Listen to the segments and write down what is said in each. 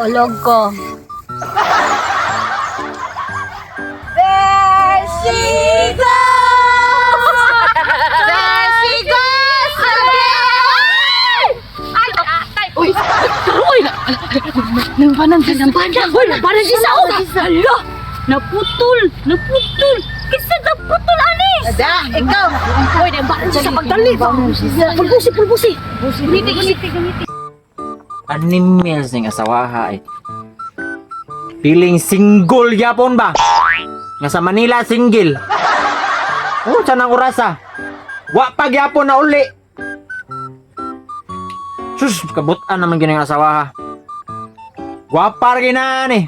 Ulog ko. There she goes! There she goes again! Ay, atay! Uy, taroy! Nambanan siya, nambanan! Uy, nambanan siya sa Hala! Naputol! Naputol! Kisa naputol, ani! Ada, ikaw! Uy, nambanan siya sa pagdali! Pulbusi, pulbusi! Gumiti, gumiti, gumiti. Animals ning asawaha eh. Feeling single gyapon ba? Nga sa Manila single. Oh, sa nang orasa. Wa pa gyapon na uli. Sus, kabutan naman gini ang asawaha. Gwapa ra gina ni.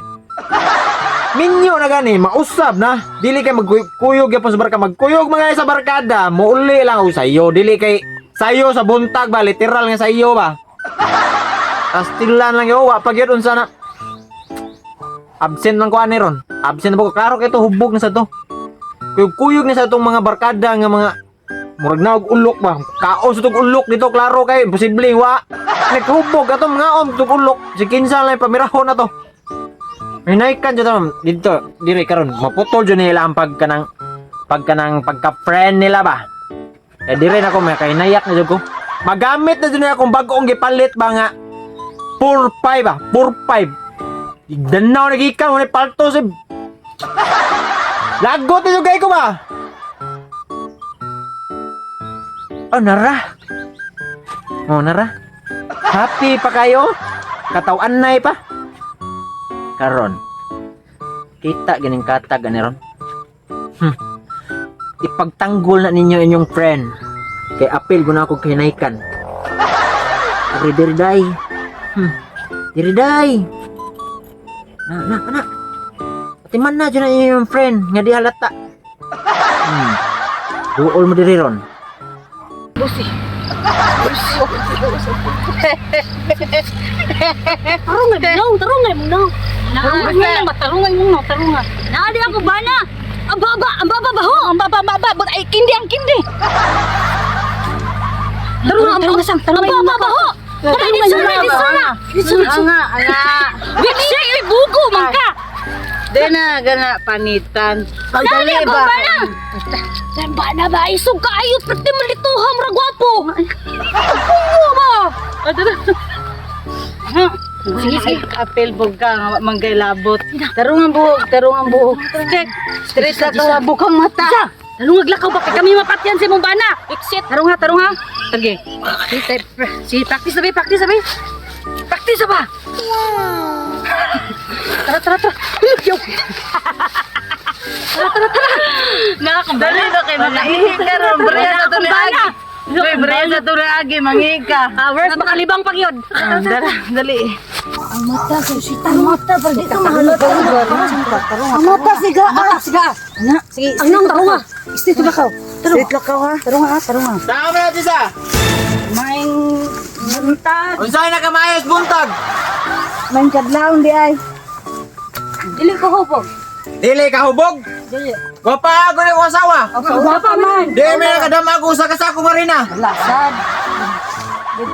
Minyo na gani, mausab na. Dili kay magkuyog gyapon sa barkada, magkuyog mga sa barkada, muuli lang ako sayo. Dili kay sayo sa buntag ba, literal nga sayo ba. Pastilan lang yo, wa pa gyud unsa na. Absent lang ko ani ron. Absent ba ko klaro kay to hubog na sa to. Kuyog-kuyog na sa itong mga barkada nga mga murag na og ulok ba. Kaon sa tong ulok dito klaro kay imposible wa. Naghubog atong mga om tong ulok. Si kinsa lang pamirahon na to. Hinaykan jud to dito dire karon maputol jud nila ang pagkanang pagka-friend nila ba. Eh dire na ko may kahinayak na jud ko. Magamit na jud nila akong bag-ong gipalit ba nga 4-5 ba? 4-5. Igdanaw na gikan mo ni palto si. Lagot na jud kay ko ba? Oh, nara. Oh, nara. Happy pa kayo? Katawan na pa. Karon. Kita ganing katag ani ron. Ipagtanggol na ninyo inyong friend. Kay apil guna ako kinaikan. Diri day. Diri day. Na na na. Atiman na dyan na inyong friend nga di halata. Duol mo diri ron. Tarungan mo nang, tarungan mo nang. Tarungan mo, tarungan mo nang, tarungan. Naadi ako bana. Ang baba, ang baba ba ho? Ang baba, ang baba. Ay, kindi ang kindi. Tarungan, tarungan, tarungan. Ang baba ba ho? Tarungan, tarungan, na. Anga, anga! Wait, siya, uy, bugo, man ka. Di na, gana, panitan. Naadi Pagdali ako ba? bana. Ba na ba? Isog ka ayot, pati malituha, mura gwapo. Pungo ba? Sige, sige. Apel bog ka, nga wa man kay labot. Tarungan buhok, tarungan buhok. Straight, straight na ka, bukang mata. Isa, tarungag lakaw ba? Kay kami mapatyan si mong bana. Exit. Tarunga, tarunga. Sige. Sige, sige, practice na ba, practice na ba. Practice ba? Tara, tara, tara. Yaw. Tara, tara, tara. Dali na kay makaihi ka ron. Brea na to ni Agi. Uy, brea na to ni Agi, mangihi ka. Hours, makalibang pag yun. Ah, Dara, dali. Ang mata siga, ah, siga. Na, sige. Ang nang tarunga. Straight ba ka? Straight lang ka ha. Tarunga ha, tarunga. Tama na tisa. Maing buntag. Unsay na kamayos buntag? Maing kadlawon di ay. Dili ko hubog. Dili ka hubog. Dili. Gwapa ako ni akong asawa. Gwapa man. Di mi nakadama ako sa kasako marina. Lasad.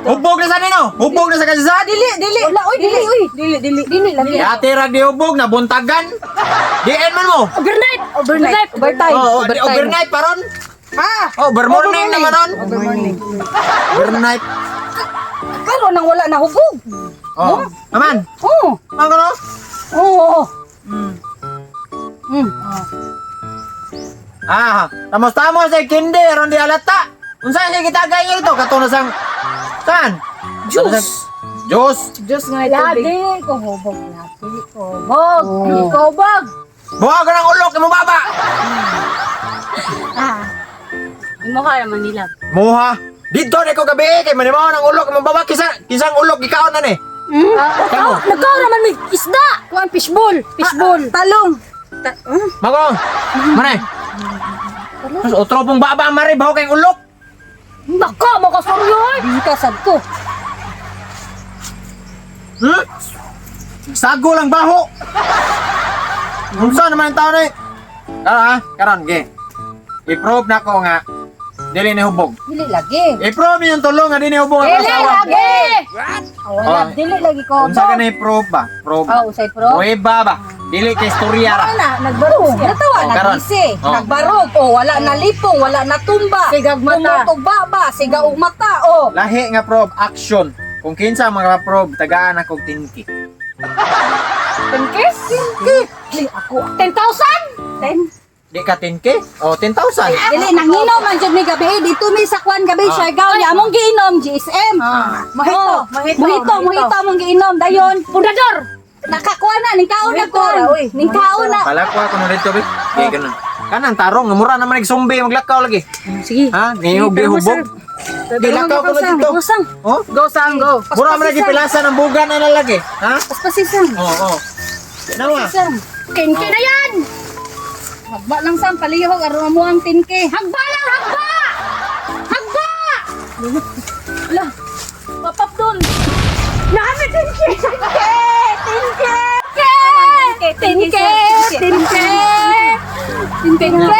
Hubog na sa nino. Hubog na sa kasasad. Dili, dili. Wala, oy, dili, oy. Dili, dili. Dili lagi. Dati rag di hubog na buntagan. Diin man mo. Overnight. Overnight. Overtime. Oo, di overnight pa ron. Ha? Oh, overmorning naman ron. Overmorning. Overnight. Karon nang wala na hubog. Oh, aman. Oo. Man ko no? Oo. Ah, tamos-tamos ay kindi ron di alata. Unsa siya gitagay niyo dito kato na sang saan? Juice. Juice. Diyos nga ito. Lagi ko hubog, lagi ko hubog. Dili ko hubog. Buha ka ng ulok imong baba. Imo ka naman nila. Muha. Dito na ko gabi kay manimaw ng ulok imong baba kisa kisang ulok gikaon na ni. Kamo. Nagkaw naman may isda. Kuan fishball, fishball. Talong. Magong. Mare. Mas otro pong baba mare baho kay ulok. Naka, makasoryo ay. Dili ka sad ko. Sago lang baho. Unsa naman ang tao na eh? Karon ha, karon ge. I-prove na ko nga dili ni hubog. Dili lagi. I-prove niyo yung tulong nga dili ni hubog ang Dili asawa. lagi. Oh, wala, Oh. dili lagi ko. Unsa ka na proof ba? Proof. Oh, usay pro. Prueba ba? Dili kay istorya ra. Wala, nagbarog siya. Natawa Oh, na karon. gisi. Oh. Nagbarog, oh, wala na lipong, wala na tumba. Sigag mata. Tumutog baba, siga og mata, oh. Lahi nga probe action. Kung kinsa mga probe tagaan ako og 10K. 10K? Dili ako. 10,000? 10. Di ka 10K? O 10,000. Dili nanginom man jud mi gabi dito mi sa kwan gabi Ah. Siargao niya among giinom GSM. Mahito, Oh, mahito, Mohito, mohito among giinom dayon. Pundador! Nakakuha na ning kaon na Mohito kon. ra, uy. Ning kaon na. Palakwa ko na dito be. Di ganun. Kanang tarong nga mura naman nagsumbi maglakaw lagi. Sige. Ha? Ngihog gihubog. Di lakaw ko na dito. Gosang. Oh? Go sang, go. Mura man lagi pilasan ang buga na lalagi. Ha? Paspasisan. Oo, oo. Nawa. Pasisisan. 10K na yan! Hagba lang sam palihog aron mo ang 10K. Hagba lang! Hagba! Hagba! Ala. Papap dun. Nami 10K! 10K! 10K! 10K! 10K! 10K!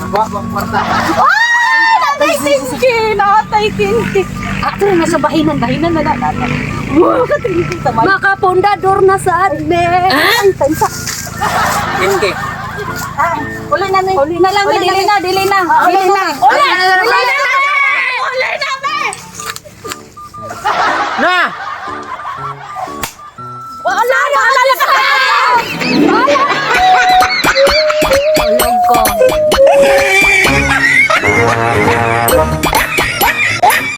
Wa wa kwarta. Ay, natay 10K! Natay 10K! Ah, tara nga sa bahinan, bahinan na na. Wow, ka 10K tamay. Makapundador na sa adme! Ang tansa. 10K. Ah, uli na ni. Uli na lang, Uli na dili na, dili na. Dili na. Uli! Uli na! Uli na! Na! Wala na! Wala na! Wala na!